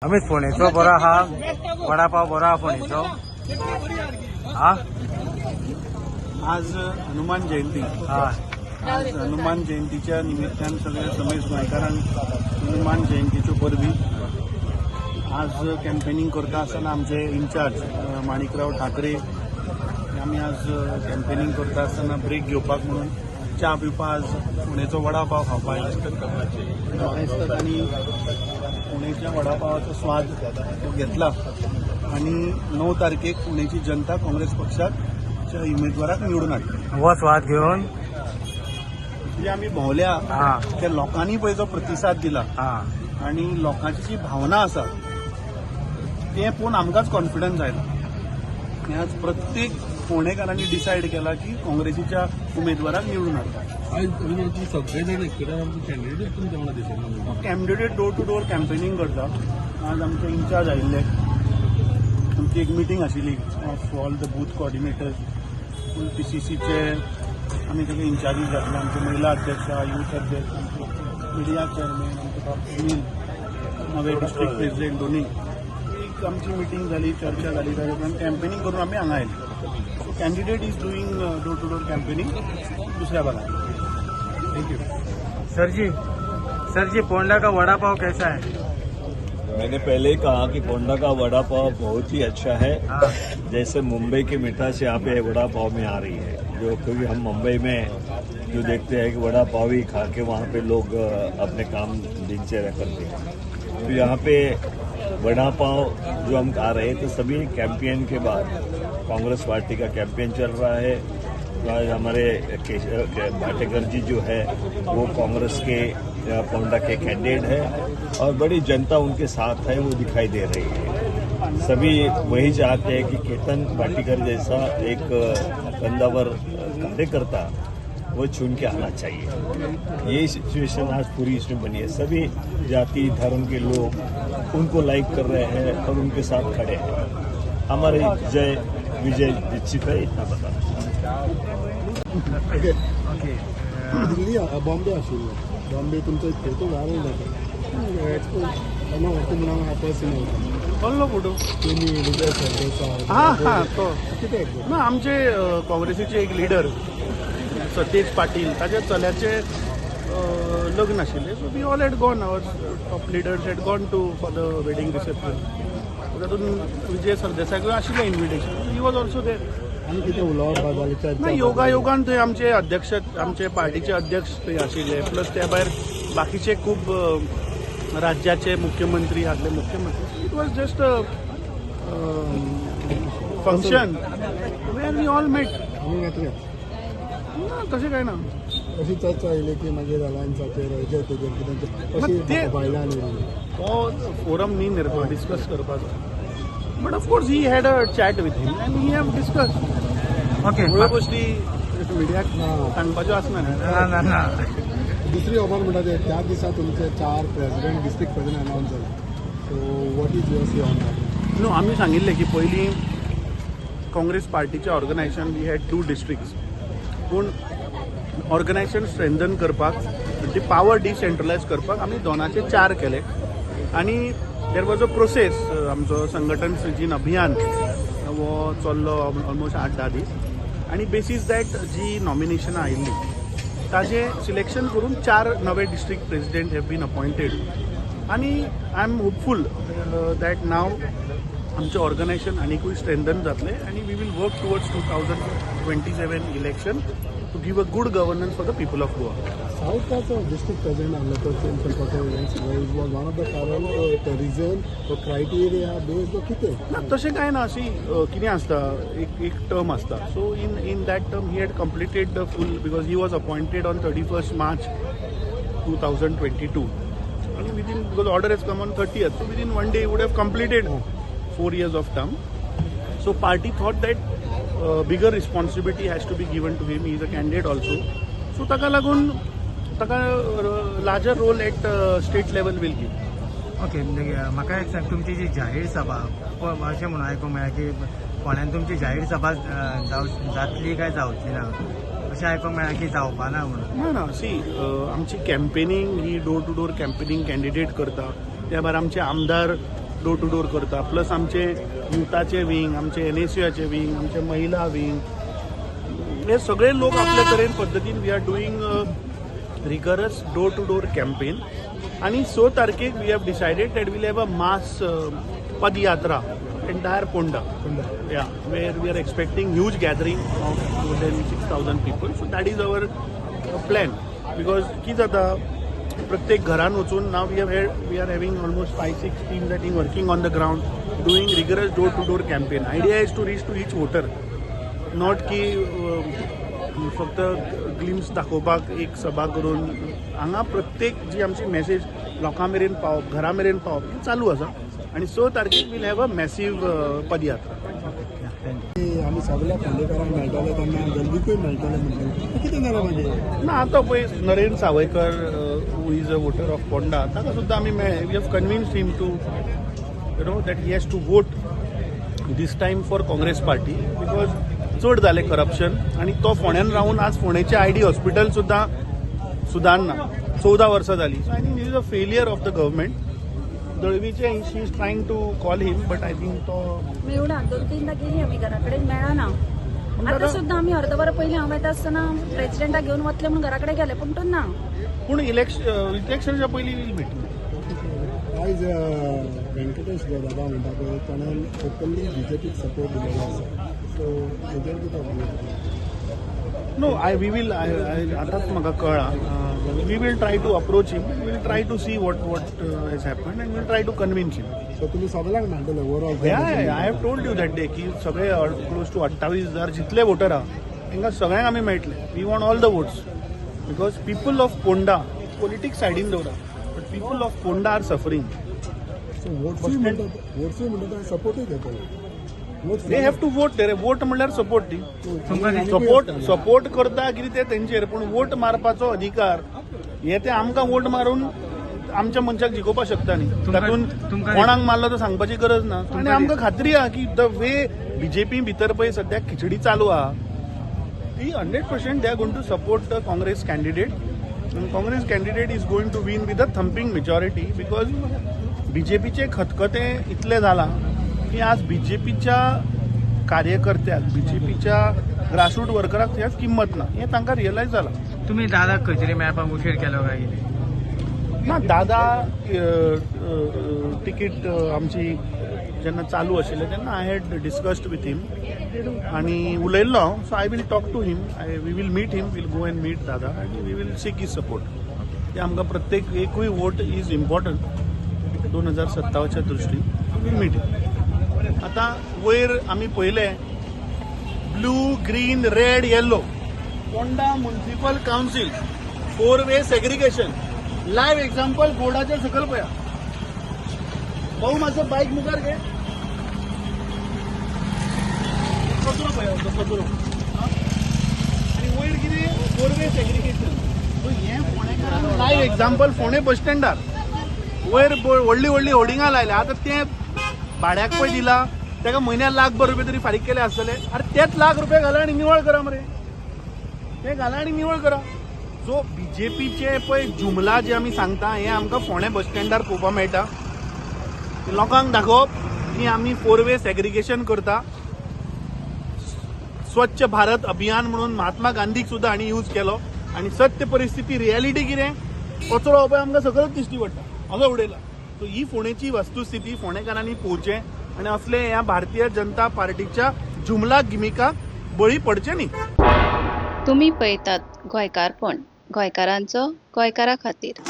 अमित, फोंडेचो बरो आहा वडापाव, बरो आहा फोंडेचो. हा. आज हनुमान जयंती. आज हनुमान जयंतीच्या निमित्तान सगळ्या समेस्त गोंयकारांक हनुमान जयंतीच्यो परबी. आज कॅम्पेनिंग करता आसतना आमचे इन्चार्ज माणिकराव ठाकरे, आमी आज कॅम्पेनिंग करता आसतना ब्रेक घेवपाक म्हणून च्या पिवपाक आज फोंडेचो वडा पाव खावपाक आयले. मानेस्त तांणी फोंडेच्या वडापावाचो स्वाद तो घेतला आणि 9 तारखेक पुणेची जनता काँग्रेस पक्षाक उमेदवाराक निवडून हाडली. हो स्वाद घेवन. म्हणजे आमी भोंवल्या त्या लोकांनी पळय जो प्रतिसाद दिला आणि लोकांची जी भावना आसा, तें पळोवन आमकांच कॉन्फिडन्स आयलो आनी आज प्रत्येक फोंडेकारांनी डिसायड केला की काँग्रेसीच्या उमेदवाराक निवडून हाडटा. आज म्हणजे सगळे जाण एकटेन आमचे कॅन्डिडेट तुमच्या वांगडा दिसना. Candidate door to door campaigning करता. आज आमचे इन्चार्ज आयिल्ले. आमची एक मिटींग आशिल्ली of all the booth coordinators. फूल पीसीसीचे आमी सगळे इन्चार्जीस घातले. आमचे महिला अध्यक्ष, युथ अध्यक्ष, आमचे मिडिया चेअरमॅन, आमचे बाब सुनील, नवे डिस्ट्रिक्ट प्रेसिडेंट दोन्ही. एक आमची मिटींग जाली, चर्चा जाली. ताच्या उपरांत कॅम्पेनिंग करून आमी हांगा आयले. So candidate is doing door to door campaigning दुसऱ्या भागात. Thank you. Sir ji, sir जी, पोंडा का वड़ा पाव कैसा है? मैंने पहले ही कहा कि पोंडा का वड़ा पाव बहुत ही अच्छा है. जैसे मुंबई की मिठास यहाँ पे वड़ा पाव में आ रही है, जो क्योंकि हम मुंबई में जो देखते हैं कि वड़ा पाव ही खा के वहाँ पे लोग अपने काम दिनचर्या करते हैं, तो यहाँ पे वड़ा पाव जो हम खा रहे हैं, तो सभी कैंपेन के बाद, कांग्रेस पार्टी का कैंपेन चल रहा है, तो आज हमारे भाटेकर जी जो है, वो कांग्रेस के पोंडा के कैंडिडेट है और बड़ी जनता उनके साथ है, वो दिखाई दे रही है. सभी वही चाहते हैं कि केतन भाटीकर जैसा एक कद्दावर कार्यकर्ता वो चुन के आना चाहिए. ये सिचुएशन आज पूरी इसमें बनी है. सभी जाति धर्म के लोग उनको लाइक कर रहे हैं और उनके साथ खड़े हैं. हमारे जय विजय निश्चित है, इतना बता. ओके. दिल्ली, बॉम्बे आशिल्लो. बॉम्बे तुमचो एक फोटो व्हायरल जाता तेन्ना म्हणून पर्सन. कसलो फोटो? तुम्ही विजय सरदेसाय. हा हा तो. कितें एक्झॅक्ट? ना, आमचे काँग्रेसीचे एक लिडर सतेज पाटील, ताच्या चल्याचे लग्न आशिल्लें. So we all had gone, our top leaders had gone to for the wedding reception. तातूंत विजय सरदेसायकूय आशिल्लें invitation. He was also there. आनी कितें उलोवप जालें, चर्चा? ना, योगायोगान थंय आमचे अध्यक्ष, आमचे पार्टीचे अध्यक्ष थंय आशिल्ले. प्लस त्या भायर बाकीचे खूब राज्याचे मुख्यमंत्री आसले, मुख्यमंत्री. It was just a function where we all met. आमी येतले. ना, तशें कांय ना. अशी चर्चा येयली की मागीर अलायन्साचेर हेजेर तेजेर कितें अशी भायल्यान येयली. तो फोरम न्ही न्ही रे तो डिस्कस करपाचो, but of course he had a chat with him and he have discuss. सगळ्यो गोष्टी मिडियाक ना. सांगपाच्यो आसना न्ही. ना ना ना. दुसरी खबर म्हणटा ते त्याच दिसा तुमचे चार प्रेसिडेंट, डिस्ट्रिक्ट प्रेसिडेंट अनाउन्स जाले. So what is your say on that? न्हू, आमी सांगिल्लें की पयलीं काँग्रेस पार्टीचें organisation, we had two districts, पूण ऑर्गनायझेशन स्ट्रेंथन करपाक, ती पावर डिसेंट्रलायज करपाक आमी दोनाचे चार केले आनी there was a process. आमचो संघटन सृजन अभियान हो चल्लो ऑलमोस्ट 8-10 दीस आनी बेसीस that जी नॉमिनेशनां आयिल्ली, ताजें सिलेक्शन करून चार नवे district president have been appointed आनी I am hopeful that now आमचें ऑर्गनायझेशन आनिकूय स्ट्रेंथन जातलें आनी we will work towards 2027 election to give a good governance for the people of Goa. साऊथाचो district president आहलो तो चेंज करपाचो was one of the कारण, reason, criteria based कितें? ना, तशें कांय ना. अशी कितें आसता, एक एक टर्म आसता. So in that term he had completed the full, because he was appointed on 31st March 2022 आनी within, because order has come on 30th, so within one day would have completed 4 years of term. So party thought that bigger responsibility has to be given to him. He is a candidate also. So ताका लागून ताका larger role at state level will give. Okay, म्हाका एक सांग, तुमची जी जाहीर सभा अशें म्हणून आयकूंक मेळ्ळां की फोंड्यान तुमची जाहीर सभा जातली काय जावची ना, अशें आयकूंक मेळ्ळां की जावपा ना म्हणून. ना ना, सी, आमची campaigning he door to door campaigning candidate करता. त्या भायर आमचे आमदार डोर टू डोर करता, प्लस आमचे युथाचे विंग, आमचे एनएसयूआचे विंग, आमचे महिला विंग, हे सगळे लोक आपल्या तरेन पद्दतीन we are doing rigorous door to door campaign. आणि 6 तारखेक we have decided that we'll have a mass padayatra entire Ponda, yeah, where we are expecting huge gathering of more than 6,000 people. So that is our plan, because कितें जाता, प्रत्येक घरान वचून now we are having almost 5-6 teams that is working on the ground, doing rigorous door to door campaign. Idea is to reach to each voter, not की फक्त glimpse दाखोवपाक एक सभा करून. हांगा प्रत्येक जी आमची मॅसेज लोकां मेरेन पावप, घरा मेरेन पावप हें चालू आसा आनी 6 तारखेक we'll have a massive padayatra. Thank you. आमी सगळ्या फोंडेकारांक मेळटले तेन्ना दलवीकूय मेळटले म्हणलें, कितें जालें मागीर? ना, आतां पळय Naren Sawaikar, who is a voter of Ponda, ताका सुद्दां आमी मेळ्ळे. We have convinced him to that he has to vote this time for Congress party, because चड जालें करप्शन आनी तो फोंड्यान रावन आज फोंडेचें आयडी हॉस्पिटल सुद्दां सुदारना, 14 वर्सां जालीं. So I think this is a failure of the government. दळवीचे she is trying to call him, but I think तो मेळना. दोन तीनदा गेली आमी घरा कडेन, मेळना. आतां सुद्दां आमी अर्द वर पयलीं हांव येता आसतना प्रेजिडेंटाक घेवन वतले म्हणून घरा कडेन गेले, पूण तो ना. पूण इलेक्शनच्या पयलीं वील मीट. आयज व्यंकटेश जो दादा म्हणटा पळय, ताणें ओपनली बीजेपीक सपोर्ट दिलेलो आसा, सो हेजेर कितें उलयता? No, I we will आतांच म्हाका कळ्ळां. We will try to approach him, we will try to see what has happened and will try to convince him. So तुमी सगळ्यांक मेळटले overall? I have told you that day की सगळे close two 28,000 जितले water आहा तांकां सगळ्यांक आमी मेळटले. We want all the votes, because people of Ponda, politics सायडीन दवरा, but people of Ponda are suffering. So वोट्सूय म्हणटा, वोट्सूय म्हणटा, सपोर्टूय घेतले. They have to vote. रे वोट म्हणल्यार सपोर्ट ती. सपोर्ट सपोर्ट करता कितें ते तेंचेर, पूण वोट मारपाचो अधिकार हे ते आमकां वोट मारून आमच्या मनशाक जिखोवपाक शकता न्ही. तातूंत कोणाक मारलो तो सांगपाची गरज ना. आनी आमकां खात्री आहा की the way BJP भितर पळय सद्याक खिचडी चालू आहा ती 100% they are going to support the Congress candidate, and Congress candidate is going to win with a thumping majority, because बीजेपीचे खतखतें इतलें जालां की आज बीजेपीच्या कार्यकर्त्याक, बीजेपीच्या ग्रासरूट वर्कराक त्याच किंमत ना, हें तांकां रियलायज जालां. तुमी दादाक खंय तरी मेळपाक उशीर केलो काय कितें? ना, दादा तिकीट आमची जेन्ना चालू आशिल्लें तेन्ना I had discussed with him आनी उलयल्लो हांव. So I will talk to him, I we will meet him, will go and meet Dada आनी we will seek his support. ते आमकां प्रत्येक एकूय वोट is important 2027च्या दृश्टीन. Will meet him. आतां वयर आमी पळयलें blue, green, red, yellow. Ponda municipal council four way segregation, live example बोर्डाच्या सकयल पळया. भाऊ, मातसो बायक मुखार घे. कचरो पळया, तो कचरो. आनी वयर कितें फोर वे सेग्रिगेशन. सो हें फोंडेकारांक लायव्ह एग्जाम्पल. फोंडे बस स्टँडार वयर व्हडली व्हडली होर्डिंगां लायल्या. आतां तें भाड्याक पळय दिला, ताका म्हयन्याक लाखभर रुपया तरी फारीक केले आसतले. अरे, तेच लाख रुपया घाला आनी निवळ करा मरे, ते घाला आनी निवळ करा. सो बीजेपीचे पळय जुमला जे आमी सांगता, हे आमकां फोंडें बस स्टँडार पळोवपाक मेळटा. लोकांक दाखोवप की आमी फोर वे सेग्रिगेशन करता, स्वच्छ भारत अभियान म्हणून महात्मा गांधीक सुद्दां हांणी यूज केलो, आनी सत्य परिस्थिती, रियलिटी कितें, कचरो पळय आमकां सगळंच दिश्टी पडटा, असो उडयला. सो ही फोंडेची वस्तुस्थिती फोंडेकारांनी पळोवचें आनी असले ह्या भारतीय जनता पार्टीच्या जुमला गिमिकाक बळी पडचे न्ही. तुम्ही पळयतात गोंयकारपण, गोंयकारांचो गोंयकारा खातीर.